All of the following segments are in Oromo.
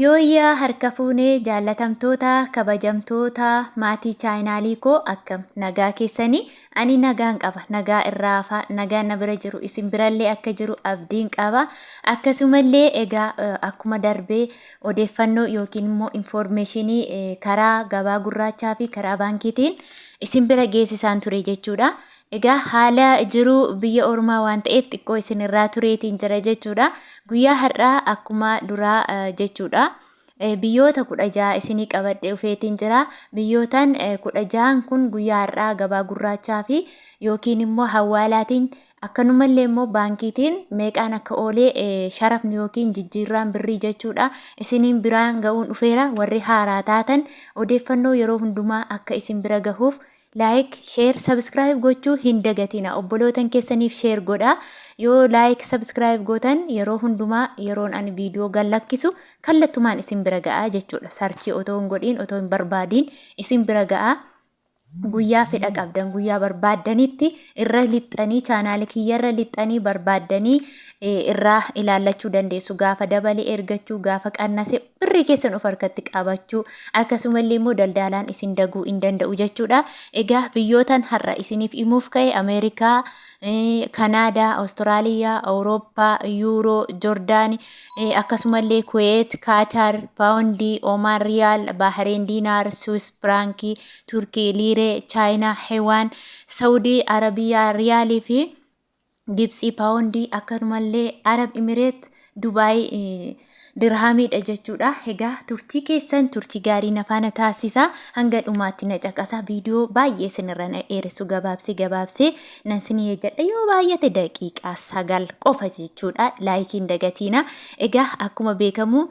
Yooyyaa harka fuunee jaallatamtoota kabajamtoota maatii chaayinaalii koo, akkam nagaa keessanii? Ani nagaan qaba, nagaa irraa hafaa, nagaan na bira jiru isin birallee akka jiru abdiin qaba. Akkasumallee egaa akkuma darbee odeeffannoo yookiin immoo infoormeeshinii karaa gabaa gurraachaa fi karaa baankiitiin isin bira geessisaan ture jechuudha. Egaa haala jiruu biyya ormaa waan ta'eef xiqqoo isinirraa tureetiin jira jechuudha. Guyyaa har'aa akkuma duraa jechuudha. Biyyoota 16 isinii qabadhee dhufeetiin jira. Biyyootan 16n kun guyyaa har'aa gabaa gurraachaa fi yookiin immoo hawaalaatiin, akkanumallee immoo baankiitiin meeqaan akka oolee sharafni yookiin jijjiirraan birrii jechuudha. Isiniin biraan ga'uun dhufeera. Warri haaraa taatan odeeffannoo yeroo hundumaa akka isin bira gahuuf like, share, subscribe gochuu hin dagatina. Obbolootan keessaniif share godha. Yoo like, subscribe gootan, yeroo hundumaa yeroon ani viidiyoo gallakkisu kallattumaan isin bira ga'a jechuudha. Search otoo hin godhiin, otoo hin barbaadiin isin bira ga'a. Guyyaa fedha qabdan, guyyaa barbaaddanitti irra lixxanii, chaanaali kiyyarra lixxanii barbaaddanii irraa ilaallachuu dandeessu. Gaafa dabale ergachuu, gaafa qannase birrii keessan of harkatti qabachuu, akkasumallee immoo daldaalaan isin daguu hin danda'u jechuudha. Egaa biyyootan har'a isiniif himuuf ka'e Ameerikaa, Kanaadaa, Awustiraaliyaa, Awurooppaa, Yuuroo, Joordaani, akkasumallee Kuweet, Kaataar, Paawundii, Oomaan Riyaal, Bahareen Diinaar, Swiss Firaankii, Turkii Liiree, Chaayinaa Hewaan, Saawudii Arabiyaa Riyaalii fi Gibxii Paawundii, akkanumallee Arab Imireet Dubaay dirhaamiidha jechuudha. Egaa turtii keessan turtii gaarii na faana taasisa. Hanga dhumaatti na caqasa. Viidiyoo baay'ee isinirra na dheeressu, gabaabsee gabaabsee nan sinii hojjedha. Yoo baay'ate daqiiqaa 9 qofa jechuudha. Laayikiin dagatiina. Egaa akkuma beekamu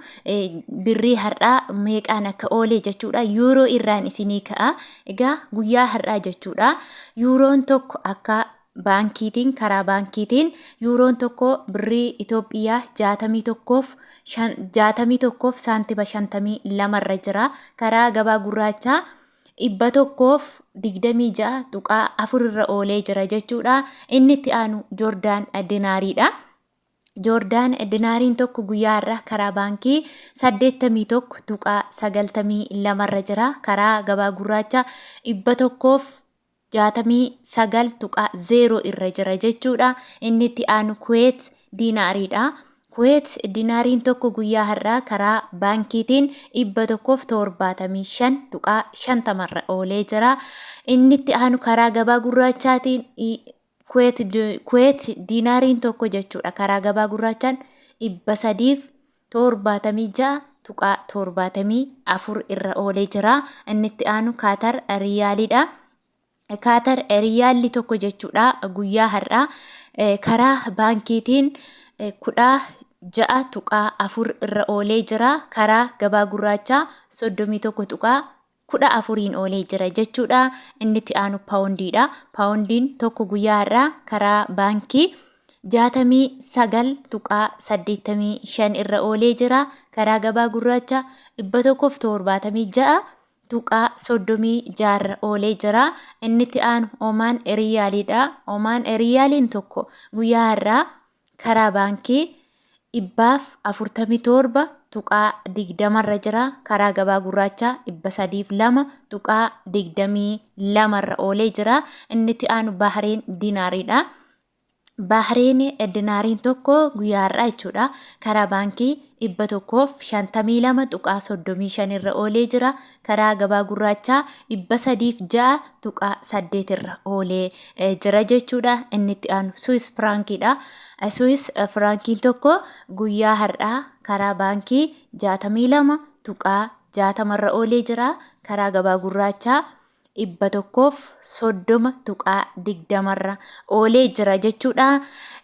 birrii har'aa meeqaan akka oole jechuudha. Yuuroo irraan isinii ka'a. Egaa guyyaa har'aa jechuudha. Yuuroon tokko akka baankiitiin, karaa baankiitiin yuuroon tokko birrii Itoophiyaa 61f saantima 52 irra jira. Karaa gabaa gurraachaa 126.4 irra oolee jira jechuudha. Inni itti aanu Joordaan dinaariidha. Joordaan dinaariin tokko guyyaa har'a karaa baankii 81.92 irra jira. Karaa gabaa gurraacha 169.0 irra jira jechuudha. Inni itti aanu Kuweet diinaariidha. Kuweet dinaariin tokko guyyaa har'aa karaa baankiitiin 175.50 irra oolee jira. Inni itti aanu karaa gabaa gurraachaatiin Kuweet diinaariin tokko jechuudha. Karaa gabaa gurraachaan 376.74 irra oolee jira. Inni itti aanu Kaatar Riyaaliidha. Kaatar riyaalli tokko jechuudha guyyaa har'aa karaa baankiitiin 16.4 irra oolee jira. Karaa gabaa gurraachaa 31.14n oolee jira jechuudha. Inni itti aanu paawundiidha. Paawundiin tokko guyyaa har'aa karaa baankii 69.85 irra oolee jira. Karaa gabaa gurraacha 176.36 irra oolee jira. Inni itti aanu Omaan Riyaaliidha. Omaan Riyaaliin tokko guyyaa har'aa karaa baankii 147.20 irra jira. Karaa gabaa gurraachaa 302.22 irra oolee jira. Inni itti aanu Bahareen Dinaariidha. Bahreen dinaariin tokko guyyaa har'aa jechuudha. Karaa baankii 152.35 irra oolee jira. Karaa gabaa gurraachaa 306.8 irra oolee jira jechuudha. Inni itti aanu Swiss Firaankiidha. Swiss Firaankiin tokko guyyaa har'aa karaa baankii 62.60 irra oolee jira. Karaa gabaa gurraachaa 130.20 irra oolee jira jechuudha.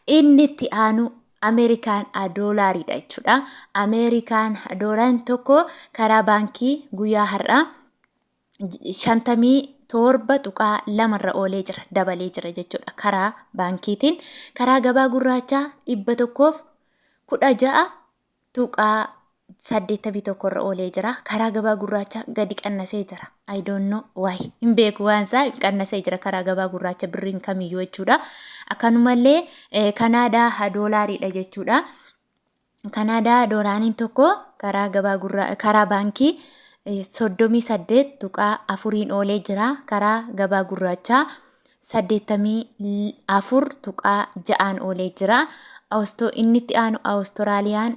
Inni itti aanu Ameerikaan doolaariidha jechuudha. Ameerikaan doolaariin tokko karaa baankii guyyaa har'aa 57.2 irra oolee jira, dabalee jira jechuudha karaa baankiitiin. Karaa gabaa gurraachaa 116.81 irra oolee jira. Karaa gabaa gurraacha gadi qannasee jira. I don't know why. Hin beeku waan isaa, qannasee jira karaa gabaa gurraacha birriin kamiyyuu jechuudha. Akkanumallee Kanaadaa doolaariidha jechuudha. Kanaadaa doolaariin tokko karaa gabaa gurraa karaa baankii 38.4n oolee jira. Karaa gabaa gurraachaa 84.6n oolee jira. Inni itti aanu Awustiraaliyaan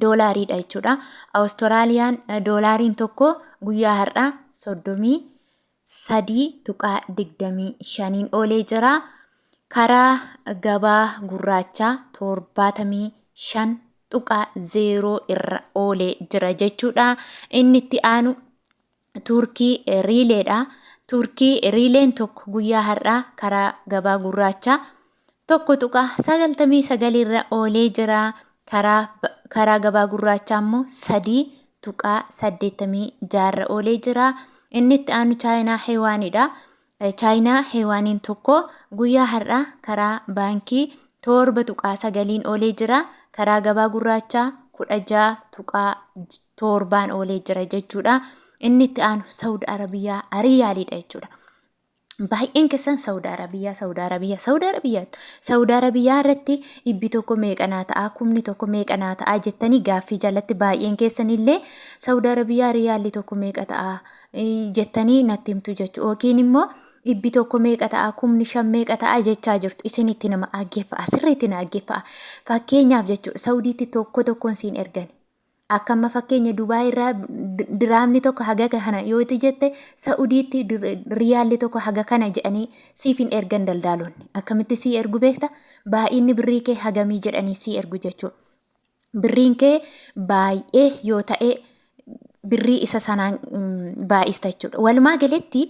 doolaariidha jechuudha. Awustiraaliyaan doolaariin tokko guyyaa har'aa 33.25n oolee jira. Karaa gabaa gurraachaa 75.0 irra oolee jira jechuudha. Inni itti aanu Tuurkii riileedha. Tuurkii riileen tokko guyyaa har'aa karaa gabaa gurraachaa 1.99 irra oolee jira. Karaa gabaa gurraachaa immoo 3.86 irra oolee jira. Inni itti aanu Chaayinaa Heewaanidha. Chaayinaa Heewaaniin tokko guyyaa har'aa karaa baankii 7.9n oolee jira. Karaa gabaa gurraachaa 16.7n oolee jira jechuudha. Inni itti aanu Saawud Arabiyaa Riyaaliidha jechuudha. Baay'een keessan Saawud Arabiyaa, Saawud Arabiyaa, Saawud Arabiyaa. Saawud Arabiyaa irratti dhibbi tokko meeqa naa ta'a, kumni tokko meeqa naa ta'a jettanii gaaffii jalatti baay'een keessan illee Saawud Arabiyaa riyaalli tokko meeqa ta'a jettanii natti himtu jechuudha. Yookiin immoo dhibbi tokko meeqa ta'a, kumni shan meeqa ta'a jechaa jirtu. Isinitti nama dhaggeeffa'a, sirriitti na dhaggeeffa'a. Fakkeenyaaf jechuudha Saudiitti tokko tokkoon siin ergani. Akka amma fakkeenya Dubaay irraa diraamni tokko haga kana yoo itti jette Saudiitti riyaalli tokko haga kana jedhanii siif hin ergan daldaalonni. Akkamitti sii ergu beekta? Baay'inni birrii kee hagamii jedhanii sii ergu jechuudha. Birriin kee baay'ee yoo ta'e birrii isa sanaan baay'ista jechuudha. Walumaa galatti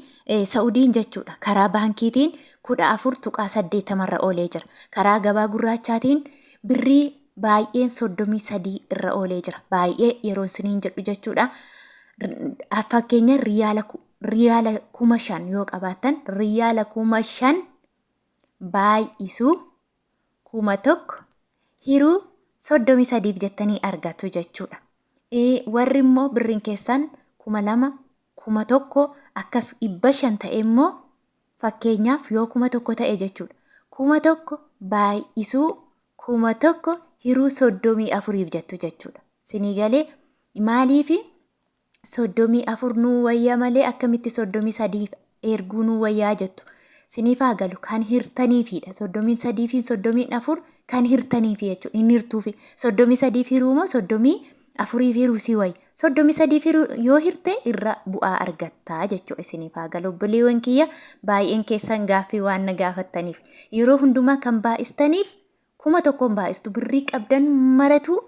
Sa'udiin jechuudha karaa baankiitiin 14.80 irra oolee jira. Karaa gabaa gurraachaatiin birrii baay'een 33 irra oolee jira. Baay'ee yeroo isiniin jedhu jechuudha. Fakkeenya riyaala 5,000 yoo qabaattan riyaala 5,000 baay'isuu 1,000 hiruu 33f jettanii argattu jechuudha. Warri immoo birriin keessan 2,000, 1,000 akkas 500 ta'e immoo fakkeenyaaf yoo 1,000 ta'e jechuudha. 1,000 baay'isuu 1,000 hiruu 34f jettu jechuudha. Sinii galee maaliifi 34 nuu wayya malee akkamitti 33f erguu nuu wayyaa jettu. Siniif haa galu kan hirtaniifiidha. 33 fi 34 kan hirtaniifi jechuudha. Hin hirtuufi. 33f hiruu moo 34f hiruu si wayya. 33f hiruu yoo hirte irra bu'aa argattaa jechuudha. Isiniif haa galu obboleewwan kiyya baay'een keessan gaaffii waan na gaafattaniif. Yeroo hundumaa kan baay'istaniif 1,000n baay'istu birrii qabdan maratu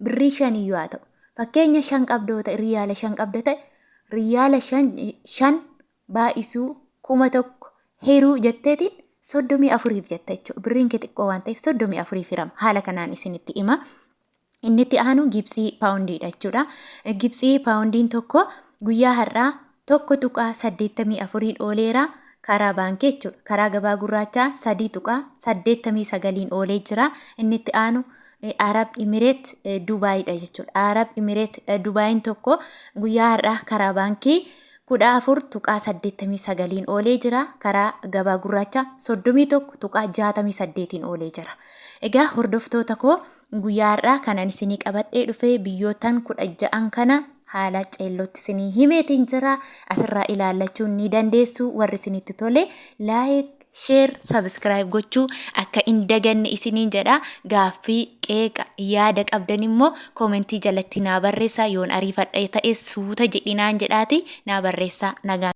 birrii shaniyyuu haa ta'u. Fakkeenya shan qabda yoo ta'e riyaala shan qabda ta'e riyaala shan shan baay'isuu 1,000 hiruu jetteetiin 34f jetta jechuudha. Birriin kee xiqqoo waan ta'eef 34f hirama. Haala kanaan isinitti hima. Inni itti aanu Gibtsii paawundiidha jechuudha. Gibtsii paawundiin tokko guyyaa har'aa 1.84n ooleera karaa baankii jechuudha. Karaa gabaa gurraachaa 3.89n oolee jira. Inni itti aanu Arab Imireet Dubaayidha jechuudha. Arab Imireet Dubaayin tokko guyyaa har'aa karaa baankii 14.89n oolee jira. Karaa gabaa gurraachaa 31.68n oolee jira. Egaa hordoftoota koo Guyyaa har'aa kanan isinii qabadhee dhufe biyyoottan 16n kana haala ceellootti isinii himeetiin jira. Asirraa ilaallachuun ni dandeessu. Warri isinitti tole like, share, subscribe gochuu akka hin daganne isiniin jedha. Gaaffii, qeeqa, yaada qabdan immoo koomentii jalatti naa barreessaa. Yoon ariifadha ta'e suuta jedhinaan jedhaati naa barreessaa. Nagaan.